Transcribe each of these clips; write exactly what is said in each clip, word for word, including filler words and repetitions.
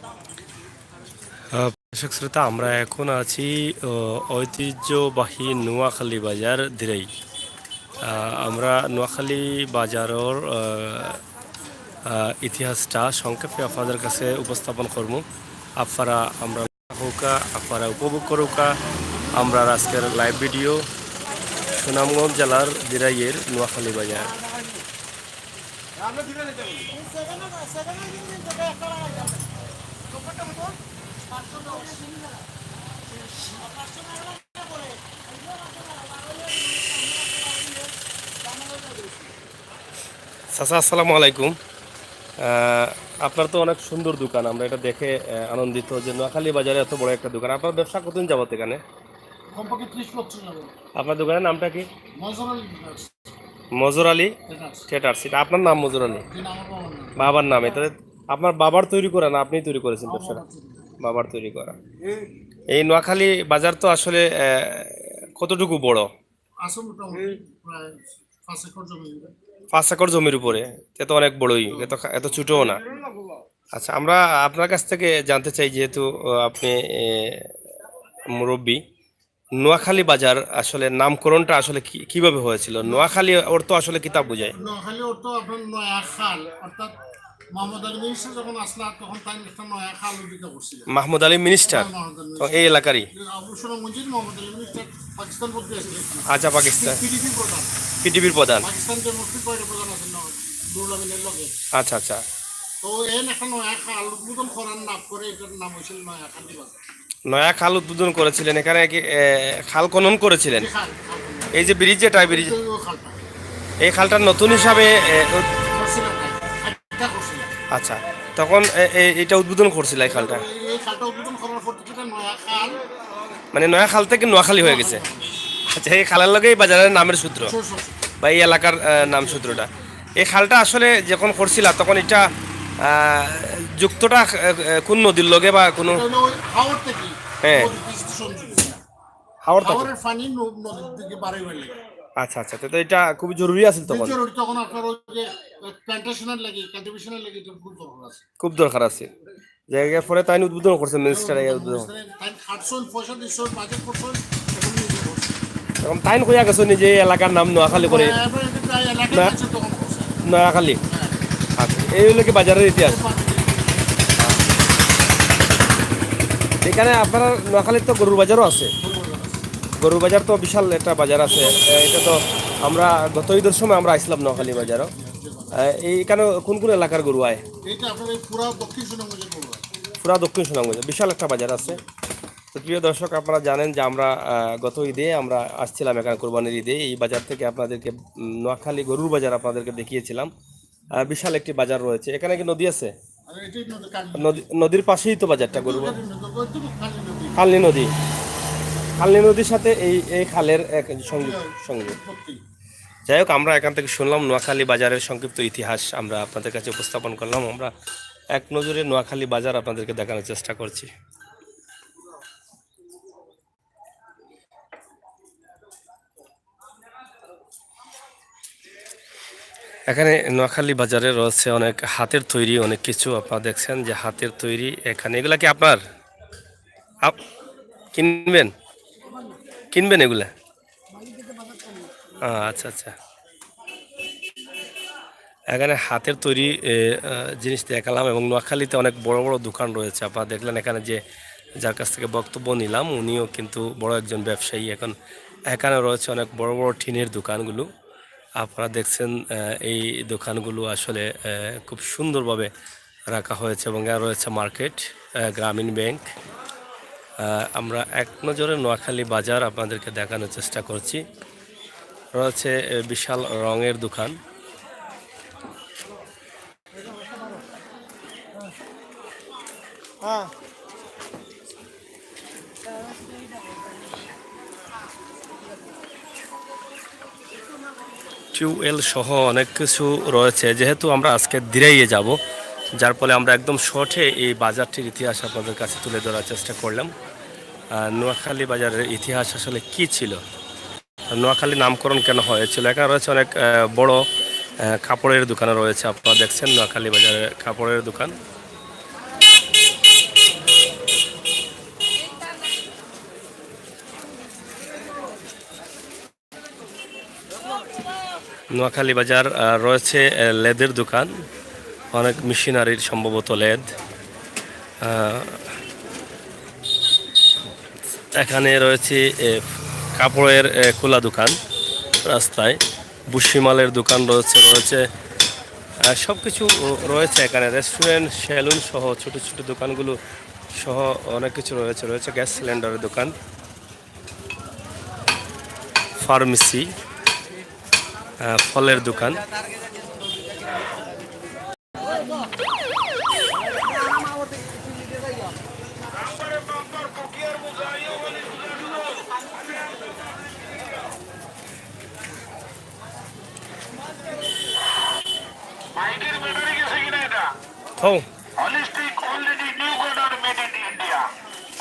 আহ, দর্শক শ্রোতা, আমরা এখন আছি, আহ, ঐতিহ্যবাহী নোয়াখালী বাজার দিরাই। আহ, আমরা নোয়াখালী বাজারর, আহ, আহ, ইতিহাসটা সংক্ষেপে আপনাদের কাছে উপস্থাপন করমু। আপনারা আমরা হউক্কা, আপনারা উপভোগ করউক্কা আমরার আজকের live video, সুনামগঞ্জ জেলার দিরাইয়ের নোয়াখালী বাজার। চাচা, আসসালামু আলাইকুম। আহ, আপনার তো অনেক সুন্দর দোকান, আমরা এটা দেখে, আহ, আনন্দিত যে নোয়াখালী বাজারে এত বড় একটা দোকান। আপনার ব্যবসা কতদিন যাবত এখানে? কমপক্ষে ত্রিশ বছর যাবে। আপনার দোকানের নামটা কি? মজর আলী ট্রেডার্স। মজর আলী ট্রেডার্স। ট্রেডার্স, এটা আপনার নাম মজর আলী? জি, না, আমার বাবার নাম। বাবার নাম। এটা আপনার বাবার তৈরি করা না আপনি তৈরি করেছেন আমার ব্যবসাটা? বাবার তৈরি করা। বাবার তৈরি করা। এই নোয়াখালী বাজার তো আসলে, আহ, কতটুকু বড়? আছে মোটামুটি প্রায় পাঁচ একর জমি। পাঁচ একর জমির উপরে, এ তো অনেক বড়ই, এত, এত ছোটও না। আচ্ছা, আমরা আপনার কাছ থেকে জানতে চাই, যেহেতু, আহ, আপনি, এ, মুরব্বী, নোয়াখালী বাজার আসলে নামকরণটা আসলে কি, কিভাবে হয়েছিল? নোয়াখালী অর্থ আসলে কিতা বুঝায়? নোয়াখালী অর্থ আপনার নয়া খাল, অর্থাৎ মোহাম্মদ আলী মিনিস্টার যখন আসলা, তখন তাই একটা নয়া খাল উদ্ঘাটন করছিলেন। মাহমুদ আলী মিনিস্টার? হ্যাঁ, মোহাম্মদ আলী তো মিনিস্টার। এই এলাকারই? অবশ্য সুনামগঞ্জের মোহাম্মদ আলী মিনিস্টার পাকিস্তান পর্যায়ে এসে গেছিল। আচ্ছা, পাকিস্তান। পিডিপি প্রধান। পিডিপির প্রধান। পাকিস্তান ডেমোক্রেটিক পার্টির প্রধান আছেন না, নুরুল আমিনের লগে। আচ্ছা, আচ্ছা। তো এন একটা নয়া খাল উদ্বোধন করার নাম করে এটার নাম হয়েছিল নয়া খালি বাজার। নয়া খাল উদ্বোধন করেছিলেন, এখানে কি, এ, খাল খনন করেছিলেন? জি, খাল, খাল খনন। এই যে ব্রিজ, এটা ব্রিজ, এই যে খালটা। এই খালটা নতুন হিসাবে, এ, উদ- করছিলেন না, খালটা করছিলেন। আচ্ছা, তখন এ, এ, এটা উদ্বোধন করছিল এই খালটা? এই, এই খালটা উদ্বোধন করার পর থেকে এটা নয়া খাল। মানে নয়া খাল থেকে নোয়াখালী হয়ে গেছে। আচ্ছা, এই খালের লগে এই বাজারের নামের সূত্র, সূত্র, সূত্র। বা এই এলাকার, আহ, নাম সূত্রটা। এই খালটা আসলে যখন করছিলা তখন এটা, আহ, যুক্তটা, আহ, কোন নদীর লগে বা কোনো? এটা হলো ওই হাওর থেকে হ্যাঁ। নদী কৃষ্ণ সঞ্জীবনী। হাওর থেকে? হাওরের পানি ন-, নদীর দিকে বাড়াইবার লাগে। আচ্ছা, আচ্ছা, তো এটা খুবই জরুরি আছিল তখন। জরুরি তখন আপনার ওই যে, আহ, প্ল্যান্টেশনের লাগে, কাল্টিভেশনের লাগে এটা খুব দরকার আছে। খুব দরকার আছে। জায়গার পরে তাইন উদ্বোধন করছেন, মিনিস্টার এই উদ্বোধন। তাইন খাটছইন, পয়সা দিছইন, বাজেট করছইন, এখন নিজে করছেন। এখন তাইন কইয়া গেছইন যে এই এলাকার নাম নোয়াখালী করে। হ্যাঁ, এবার এটা প্রায় এলাকার না। কাছে দখল করছে। নোয়াখালী। হ্যাঁ। আচ্ছা, এই হলো কি বাজারের ইতিহাস। এই বাজারের ইতিহাস। এখানে আপনার নোয়াখালীর তো গরুর বাজারও আছে। গরুর বাজার আছে। গরুর বাজার তো বিশাল একটা বাজার আছে। এ, এটা তো আমরা গত ঈদের সময় আমরা আইছিলাম নোয়াখালী বাজারও। এ, এই এখানে কোন কোন এলাকার গরু আয়? এইটা আপনার এই পুরা দক্ষিণ সুনামগঞ্জের গরু আয়। পুরা দক্ষিণ সুনামগঞ্জে বিশাল একটা বাজার আছে। তো প্রিয় দর্শক, আপনারা জানেন যে আমরা, আহ, গত ঈদে আমরা আসছিলাম এখানে, কোরবানির ঈদে। এই বাজার থেকে আপনাদেরকে, উম, নোয়াখালী গরুর বাজার আপনাদেরকে দেখিয়েছিলাম। আহ, বিশাল একটি বাজার রয়েছে। এখানে কি নদী আছে? আরে, এটাই নদী, কালী নদী। নদী, নদীর পাশেই তো বাজারটা, গরুর বাজার। নদী, নদী, ওই তো কালী নদী। কালনী নদী, কালনী নদীর সাথে এই, এই খালের এক সংযোগ, সংযোগ। উৎপত্তি। যাই হোক, আমরা এখান থেকে শুনলাম নোয়াখালী বাজারের সংক্ষিপ্ত ইতিহাস, আমরা আপনাদের কাছে উপস্থাপন করলাম। আমরা এক নজরে নোয়াখালী বাজার আপনাদেরকে দেখানোর চেষ্টা করছি। এখানে নোয়াখালী বাজারে রয়েছে অনেক হাতের তৈরি, অনেক কিছু আপনারা দেখছেন যে হাতের তৈরি। এখানে এগুলা কি আপনার? আপ-, কিনবেন? কিনবেন এগুলা? আহ, আচ্ছা, আচ্ছা। এখানে হাতের তৈরি, এ, আহ, জিনিস দেখালাম এবং নোয়াখালীতে অনেক বড় বড় দোকান রয়েছে। আপনারা দেখলেন এখানে যে যার কাছ থেকে বক্তব্য নিলাম, উনিও কিন্তু বড় একজন ব্যবসায়ী। এখন এখানে রয়েছে অনেক বড় বড় টিনের দোকানগুলো। আপনারা দেখছেন, আহ, এই দোকানগুলো আসলে, আহ, খুব সুন্দরভাবে রাখা হয়েছে এবং এখানে রয়েছে মার্কেট, আহ, গ্রামীণ ব্যাংক। আহ, আমরা এক নজরে নোয়াখালী বাজার আপনাদেরকে দেখানোর চেষ্টা করছি। রয়েছে, এ, বিশাল রঙের দোকান। টিউবওয়েল সহ অনেক কিছু রয়েছে। যেহেতু আমরা আজকে দিরাইয়ে যাব, যার ফলে আমরা একদম শর্টে এই বাজারটির ইতিহাস আপনাদের কাছে তুলে ধরার চেষ্টা করলাম। আহ, নোয়াখালী বাজারের ইতিহাস আসলে কি ছিল, নোয়াখালী নামকরণ কেন হয়েছিল। এখানে রয়েছে অনেক, আহ, বড়, আহ, কাপড়ের দোকান রয়েছে। আপনারা দেখছেন নোয়াখালী বাজারের কাপড়ের দোকান। নোয়াখালী বাজার, আহ, রয়েছে, আহ, লেদের দোকান, অনেক মেশিনারির সম্ভবত লেদ। আহ, এখানে রয়েছে, এ, কাপড়ের, এ, খোলা দোকান রাস্তায়, ভুসিমালের দোকান রয়েছে, রয়েছে, আহ, সব কিছু রয়েছে এখানে, রেস্টুরেন্ট, সেলুন সহ ছোট ছোট দোকানগুলো সহ অনেক কিছু রয়েছে। রয়েছে গ্যাস সিলিন্ডারের দোকান, ফার্মেসি, আহ, ফলের দোকান। মাইকের ব্যাটারি গেছে কিনা এটা? হো। Holistic already new color made in India.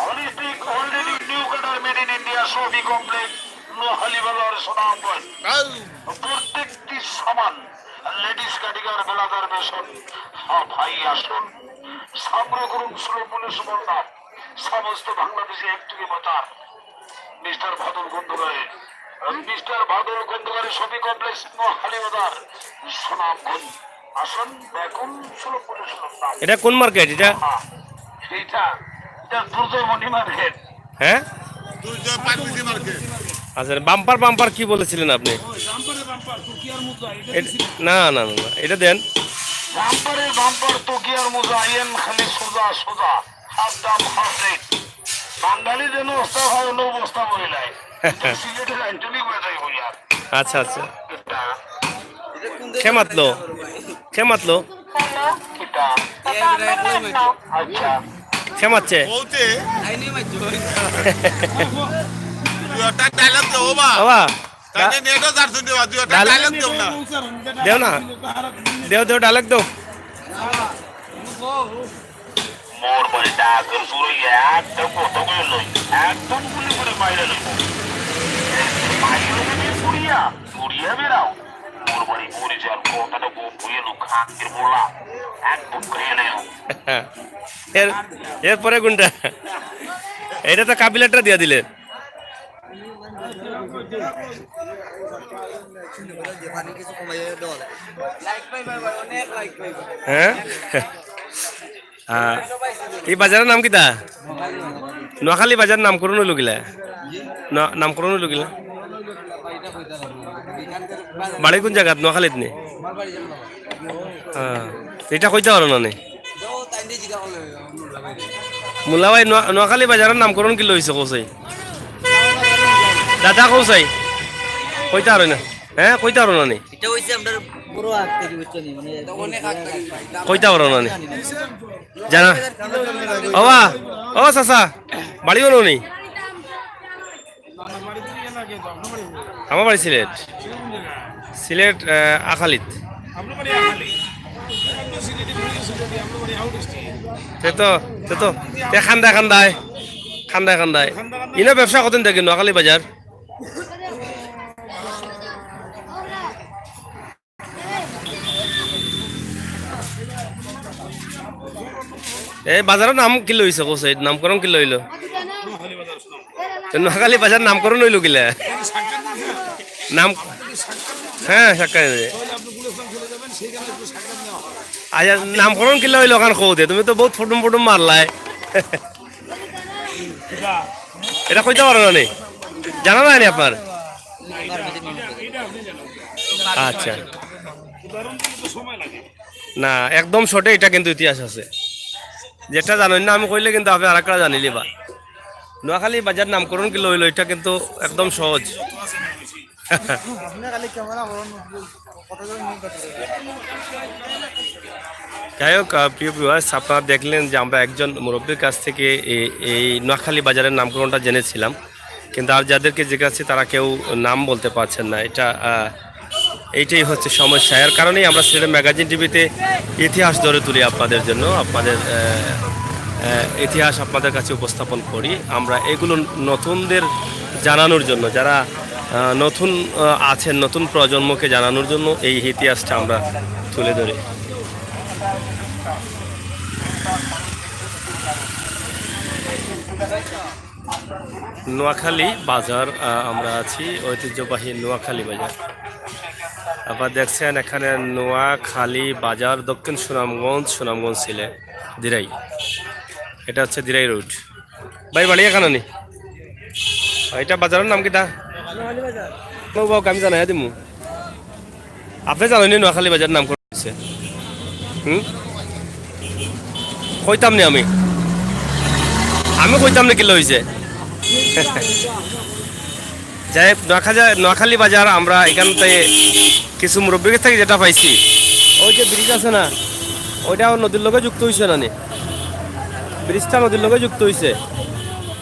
Holistic already new color made in India. Shopping complex, Noakhali বাজার, সুনামগঞ্জ। প্রত্যেকটি সামান, লেডিস কাটিগার, ব্লাউজার মেশিন, হ্যাঁ ভাই আসুন, সংগ্রহ করুন সুলভ মূল্যে সুবর্ণার। সমস্ত বাংলাদেশে একযোগে প্রচার। মিস্টার ভাদুর খন্দকারের, মিস্টার ভাদুর খন্দকারের শপিং কমপ্লেক্স, নোয়াখালী বাজার, সুনামগঞ্জ। আসুন, দেখুন সুলভ মূল্যে সুলভ দাম। এটা কোন মার্কেট এটা? হ্যাঁ, এটা, এটা দুর্জয়মণি মার্কেট। হ্যাঁ? দুর্জয় পাইকারি মার্কেট। আচ্ছা, বাম্পার বাম্পার কি বলেছিলেন আপনি? এ-, না, না, না, না, এটা দেন। বাম্পারে বাম্পার, তকিয়ার মোজা, আইয়েন খালি সোজা সোজা, হাফ দাম হাফ রেট। বাঙালি যেন অস্তা হয়, অন্য অবস্থা বলে নাই। সিলেটের আঞ্চলিক ভাষায় বলি আর। আচ্ছা, আচ্ছা। এটা কে মাতলো? কে মাতলো? কিতা? আচ্ছা। কে মাতছে? বলতে। দুই একটা ডায়লগ দেবো বা। বাবা, তাইলে নেটও যার শুনতে পাওয়া, দুই একটা ডাল-, ডায়লগ দেও না। দেও না। দেও, দেও, ডায়লগ দেও। মোর বাড়িটা আগের শুরু একদম কত করে লই, একদম গুলি করে বাইরে লইব। বাইরে লইব পুড়িয়া, পুড়িয়া বেড়াও। মোর বাড়ি পুরি যার কথাটা গো, ভুয়ে লোক খাঙ্গের বলা, একদম খাইয়ে নেও। এর, এরপরে কোনটা? এটা তো কাবিলারটা দিয়া দিলে। হ্যাঁ? আহ, এই বাজারের নাম কিতা? নোয়াখালী বাজার নামকরণ হইল গিলা? না-, নামকরণ হইল গিলা? বাড়ি কোন জায়গাত? নোয়াখালীত নি? হ্যাঁ, এটা কইতা পারো না নি? মুল্লা ভাই, নোয়া-, নোয়াখালী বাজারের নামকরণ কিলা অইছে কও চাই? দাদা কও চাই? কইতা পারো না? হ্যাঁ, কইতা পারো না নি? এটা অইছে আমরার বড় আগ থাকি, বুঝছো নি? মানে, কইতা পারো না নি? জানা? ও বা, ও চাচা, বাড়ি অনো নি? আমার বাড়ি সিলেট। সিলেট, আহ, আখালিত। তে তো, তে তো, তে খান্দায় খান্দায়, খান্দায় খান্দায়। ইনো ব্যবসা কতদিন থাকি নোয়াখালী বাজার? এই বাজারর নাম কিলা অইছে কও চাই? নামকরণ কিলা অইল? তো নোয়াখালী বাজার নামকরণ অইল কিলা? নাম, হ্যাঁ, সাক্ষাৎ নিবে। আচ্ছা, নামকরণ কিলা অইল অখান কও দে, তুমি তো বউত ফুটুম ফুটুম মারলায়। এটা কইতা পারো না নি? জানা নাই নি আপনার? আচ্ছা। না, একদম শর্টে এটা কিন্তু ইতিহাস আছে। যেটা জানইন না আমি কইলে কিন্তু আপনে আরেকটা জানিলিবা। নোয়াখালী বাজার নামকরণ কিলা অইল, এটা কিন্তু একদম সহজ। যাই হোক, আহ, প্রিয় ভিউয়ার্স, আপনারা দেখলেন যে আমরা একজন মুরব্বীর কাছ থেকে এই, এই নোয়াখালী বাজারের নামকরণটা জেনেছিলাম, কিন্তু আর যাদেরকে জিজ্ঞাসা করছি তারা কেউ নাম বলতে পারছেন না। এটা, আহ, এইটাই হচ্ছে সমস্যা। এর কারণেই আমরা সিলেট ম্যাগাজিন টিভিতে ইতিহাস ধরে তুলি আপনাদের জন্য, আপনাদের, আহ, আহ, ইতিহাস আপনাদের কাছে উপস্থাপন করি। আমরা এগুলো নতুনদের জানানোর জন্য, যারা, আহ, নতুন, আহ, আছেন, নতুন প্রজন্মকে জানানোর জন্য এই ইতিহাসটা আমরা তুলে ধরি। নোয়াখালী বাজার, আহ, আমরা আছি, ঐতিহ্যবাহী নোয়াখালী বাজার। আবার দেখছেন এখানে নোয়াখালী বাজার, দক্ষিণ সুনামগঞ্জ, সুনামগঞ্জ সিলেট, দিরাই। এটা হচ্ছে দিরাই রোড। ভাই, বাড়ি এখানে নি? এটা বাজারের নাম কিতা? ও বাবা, আমি জানাই দিমু। আপনি জানেন নি নোয়াখালী বাজার নামকরণ হয়েছে? হুম? কইতাম নি আমি, আমি কইতাম নি কিলা হয়েছে। যাই হোক, নোয়াখালী, নোয়াখালী বাজার আমরা এখান থেকে কিছু মুরব্বীর কাছ থেকে যেটা পাইছি, ওই যে ব্রিজ আছে না, ওইটাও নদীর লগে যুক্ত হয়েছে না নি? ব্রিজটা নদীর লগে যুক্ত হয়েছে।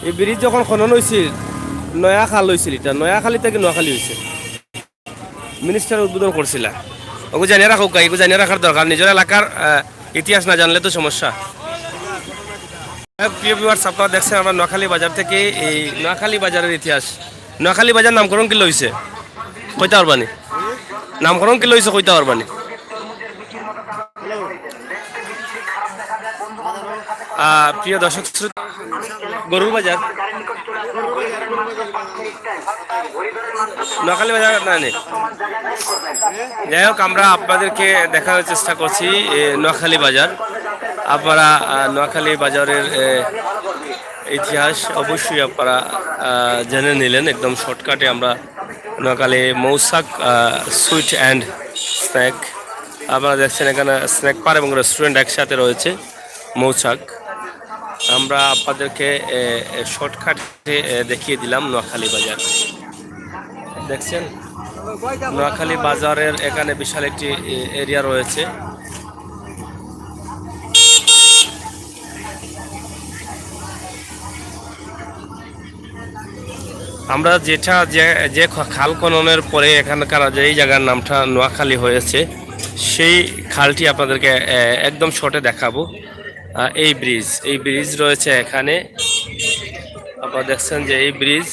এই ব্রিজ যখন খনন হয়েছিল, নয়া খাল হয়েছিল, এটা নয়া খালি থেকে নোয়াখালী হয়েছে। মিনিস্টার উদ্বোধন করছিলা। ওগু জানিয়ে রাখো, ওগু জানিয়ে রাখার দরকার। নিজের এলাকার আহ, ইতিহাস না জানলে তো সমস্যা। হ্যাঁ, প্রিয় ভিউয়ার্স, আপনারা দেখছেন আমরা নোয়াখালী বাজার থেকে এই নোয়াখালী বাজারের ইতিহাস। নোয়াখালী বাজার নামকরণ কিলা হয়েছে? কইতা পারবানি? নামকরণ কিলা হয়েছে কইতা পারবানি? আহ, প্রিয় দর্শক শ্রোতা, গরুর বাজার। নোয়াখালী বাজার না, নেই। যাই হোক, আমরা আপনাদেরকে দেখানোর চেষ্টা করছি এ, নোয়াখালী বাজার। আপনারা আহ, নোয়াখালী বাজারের এ, ইতিহাস অবশ্যই আপনারা আহ, জেনে নিলেন। একদম শর্টকাটে আমরা নোয়াখালী মৌসাক সুইট অ্যান্ড স্ন্যাক, আপনারা দেখছেন এখানে স্ন্যাক বার এবং রেস্টুরেন্ট একসাথে রয়েছে। মৌচাক। আমরা আপনাদেরকে এ, এ, শর্টকাটে এ, দেখিয়ে দিলাম নোয়াখালী বাজার। দেখছেন, নোয়াখালী বাজারের এখানে বিশাল একটি এ, এরিয়া রয়েছে। আমরা যেটা যে, যে খ-, খাল খননের পরে এখানকার যে এই জায়গার নামটা নোয়াখালী হয়েছে, সেই খালটি আপনাদেরকে এ, একদম শর্টে দেখাবো। আহ, এই ব্রিজ, এই ব্রিজ রয়েছে এখানে। আপনারা দেখছেন যে এই ব্রিজ,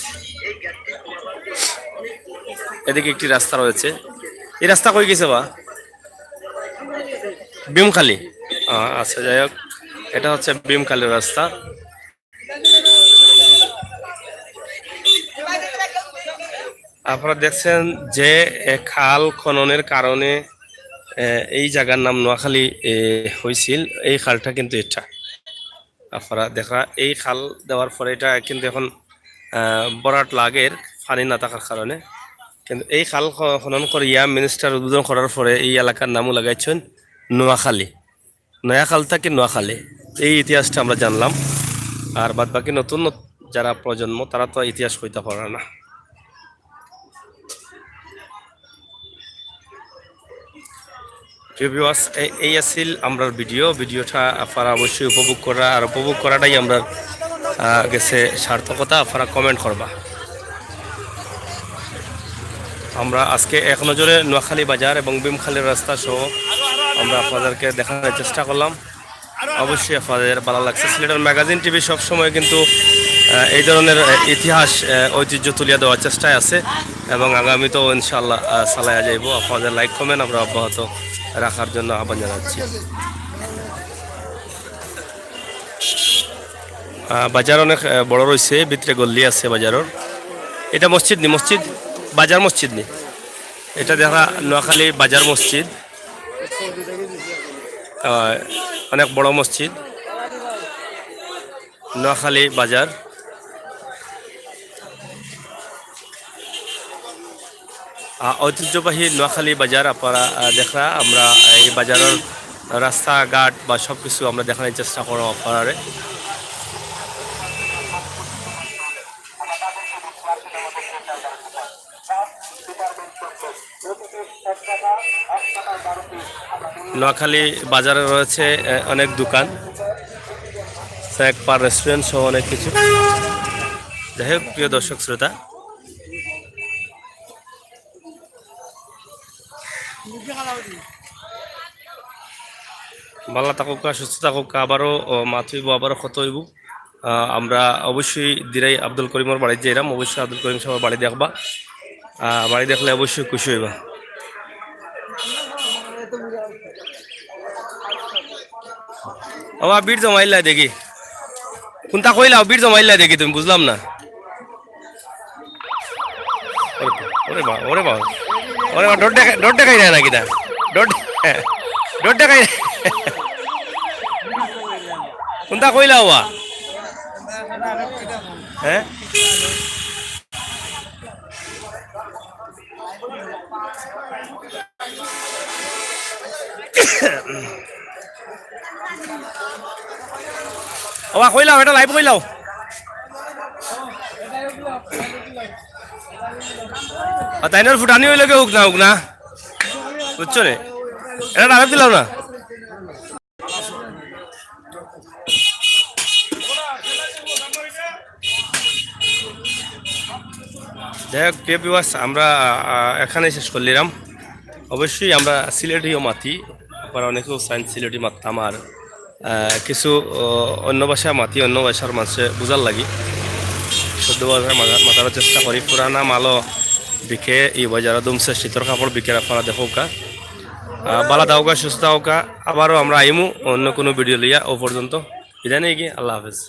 এদিকে একটি রাস্তা রয়েছে। এই রাস্তা কই গেছে বা? ভীমখালী। আহ, আচ্ছা, যাই হোক, এটা হচ্ছে ভীমখালীর রাস্তা। আপনারা দেখছেন যে এ, খাল খননের কারণে এ, এই জায়গার নাম নোয়াখালী এ, হয়েছিল। এই খালটা কিন্তু এটা, আপনারা দেখা, এই খাল দেওয়ার পরে এটা কিন্তু এখন আহ, ভরাট লাগের, পানি না থাকার কারণে। কিন্তু এই খাল খ-, খনন করিয়া মিনিস্টার উদ্বোধন করার পরে এই এলাকার নামও লাগাইছেন নোয়াখালী। নয়া খাল থাকি নোয়াখালী। এই ইতিহাসটা আমরা জানলাম। আর বাদ বাকি নতুন নত-, যারা প্রজন্ম, তারা তো ইতিহাস কইতা পারে না। প্রিয় ভিউয়ার্স, এ-, এই আছিল আমরার ভিডিও। ভিডিওটা আপনারা অবশ্যই উপভোগ করা, আর উপভোগ করাটাই আমরার, আহ, গেছে সার্থকতা। আপনারা কমেন্ট করবা। আমরা আজকে এক নজরে নোয়াখালী বাজার এবং ভীমখালীর রাস্তা সহ আমরা আপনাদেরকে দেখানোর চেষ্টা করলাম। অবশ্যই আপনাদের ভালো লাগছে। সিলেটের ম্যাগাজিন টিভি সবসময় কিন্তু, আহ, এই ধরনের, আহ, ইতিহাস, আহ, ঐতিহ্য তুলিয়া দেওয়ার চেষ্টায় আছে এবং আগামীতেও ইনশাআল্লাহ, আহ, চালাইয়া যাইব। আপনাদের লাইক কমেন্ট আমরা অব্যাহত রাখার জন্য আহ্বান জানাচ্ছি। আহ, বাজার অনেক, আহ, বড় রয়েছে, ভিতরে গল্লি আছে বাজারর। এটা মসজিদ নি, মসজিদ, বাজার মসজিদ নি? এটা দেখা নোয়াখালী বাজার মসজিদ। আহ, অনেক বড় মসজিদ, নোয়াখালী বাজার। আহ, ঐতিহ্যবাহী নোয়াখালী বাজার আপনারা, আহ, দেখরা। আমরা এই বাজারের রাস্তাঘাট বা সব কিছু আমরা দেখানোর চেষ্টা করবো আপনারারে। নোয়াখালী বাজারে রয়েছে, আহ, অনেক দোকান, স্ন্যাক বার, রেস্টুরেন্ট সহ অনেক কিছু। যাই হোক, প্রিয় দর্শক শ্রোতা, ভালো থাকুক, সুস্থ থাকুক, আবারও, ও, মাত হইব, আবারও কথা হইব। আহ, আমরা অবশ্যই দিরাই আব্দুল করিমর বাড়ি যাইরাম, অবশ্যই আব্দুল করিম সাহেবের বাড়ি দেখবা। আহ, বাড়ি দেখলে অবশ্যই খুশি হইবা। বাবা, ভিড় জমাইলা দেখি। কোনটা কইলাও, ভিড় জমাইলা দেখি, তুমি বুঝলাম না। ওরে বা-, ওরে বাবা, ওরে বাবা। ওরে, ডর দেখাই, ডর দেখাই না নাকি তা? ডর দে-, ডর দেখাই না। কোনটা কইলা ওয়া? হ্যাঁ? ওবা, কইলাও, এটা লাইভ কইলাও। আর তাইনর ফুটানি অইলো কি, হোক না, হোক না, বুঝছো নি? এটা ডাইরেক্ট দিলাও না। যাই হোক, প্রিয় ভিউয়ার্স, আমরা আহ, এখানে শেষ করলিলাম। অবশ্যই আমরা সিলেটিও মাতি, আপনারা অনেকেও চাইন সিলেটি মাততাম, আর আহ, কিছু আহ, অন্য ভাষা মাতি, অন্য ভাষার মানুষে বুঝার লাগি শুদ্ধ ভাষায় মাতা-, মাতার চেষ্টা করি। পুরানা মালও বিকে, ই বাজারো দুমছে, শীতর কাপড় বিকের, আপনারা দেখউক্কা। আহ, বালা থাকউক্কা, সুস্থ থাকউক্কা, আবারও আমরা আইমু অন্য কোনো ভিডিও লইয়া। ও পর্যন্ত বিদায় নেই কি, আল্লাহ হাফেজ।